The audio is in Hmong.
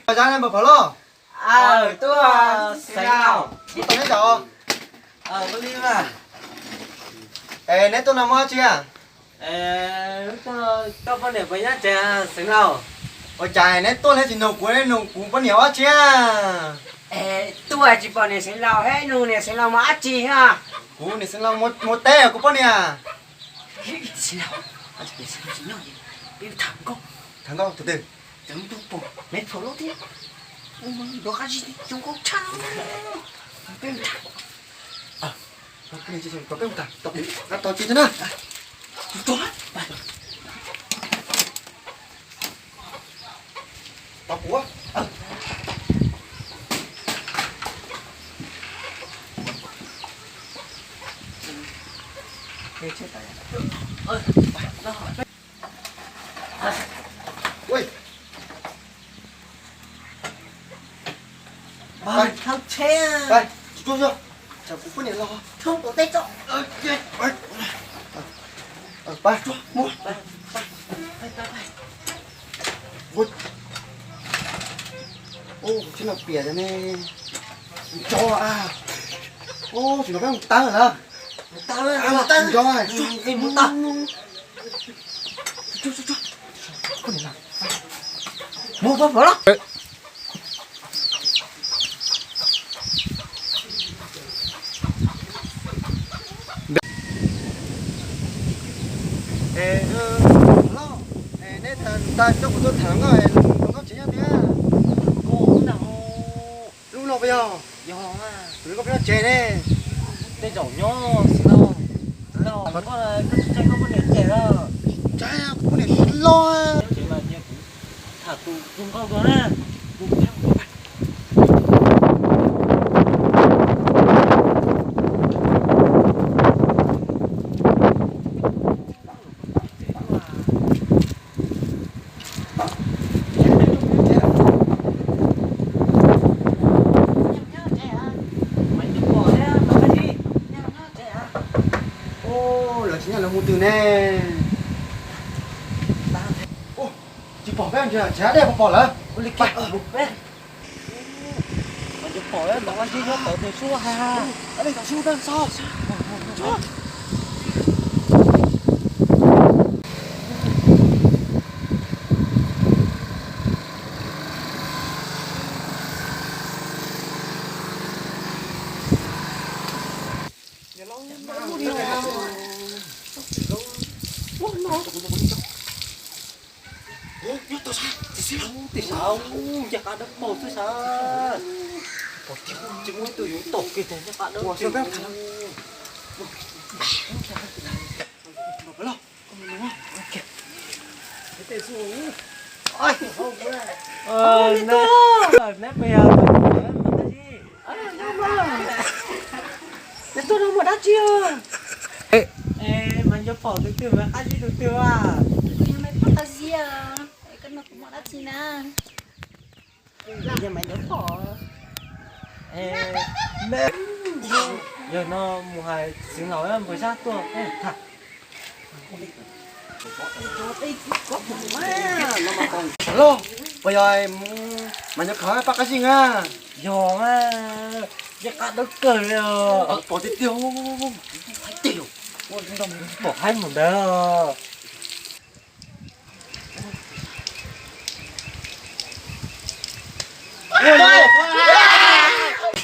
Pog Zab, nej puas pom los? Aw, tuaj Xeev Laus. Mus tau neb zaum. Aw, ua li mas. Es neb tuaj no muaj dab tsi a? Koj poj niam puas nyob tsev Xeev Laus? Ua cas neb tuaj neb tsis nug kuv, neb nug kuv poj niam ua dab tsi a? Tuaj tsis pom niam Xeev Laus, hais nug niam Xeev Laus mus dab tsi a? Kuv niam Xeev Laus mus teb kuv poj niam. Xeev Laus, niam Xeev Laus tsis nyob, peb tham nkauj. Tham nkauj tus twg? Cov tus pom me phaum loj thiab, nrov qab zib zoo nkauj tshaj. Peb mus tham. Kom peb mus tham, tos kuv qab tos tsis thiab na. Tos kuv. Thauj tsheb, tsam kuv poj niam los, thauj tom tej tso. Mus. Tsis los piam ne. Tso a. Tsis los peb mus tawb lawm. Mus tawb, mus tawb. Mus tawb. Mus pov los. Es, neb tag coj kuv tuaj tham nkauj, nkauj tsev nyob twg? Lub no puas yog? Yog, kuv nrog koj peb nyob tsev ne. Tej zaum nyob xwb no. Los koj, koj tsis ntshai koj poj niam cem los? Ntshai, kuv poj niam loj. Ces mas cia kuv tham tus zoo nkauj dua na. Lawv tsis nyob lawv mus twg ne? Tsis pom peb, tsis hais dej puas pom lawm? Ua li cas peb. Mas cov pom tom qab zib nyob tod tes sub ha. Nyob tod, tim sav, ncej qab dawb paug xwb sav. Tsis muaj ib tug yuav tom kiag tus ncej qab dawb paug. Neb puas yog? Neb tuaj no muaj dab tsi? Mas nco pom tus twg mas qab zib tus twg a? Kuv yog me poj qab zib, koj nug kuv muaj dab tsi na? Yog mas nco pom. Yog no mus hais Xeev Laus npawg Zab tuaj tham. Los, puas yog mas nco pom poj qab zib a? Yog mas, ncej qab dawb kawg li os. Pom tiag tiag. Pom haib mus ntawd.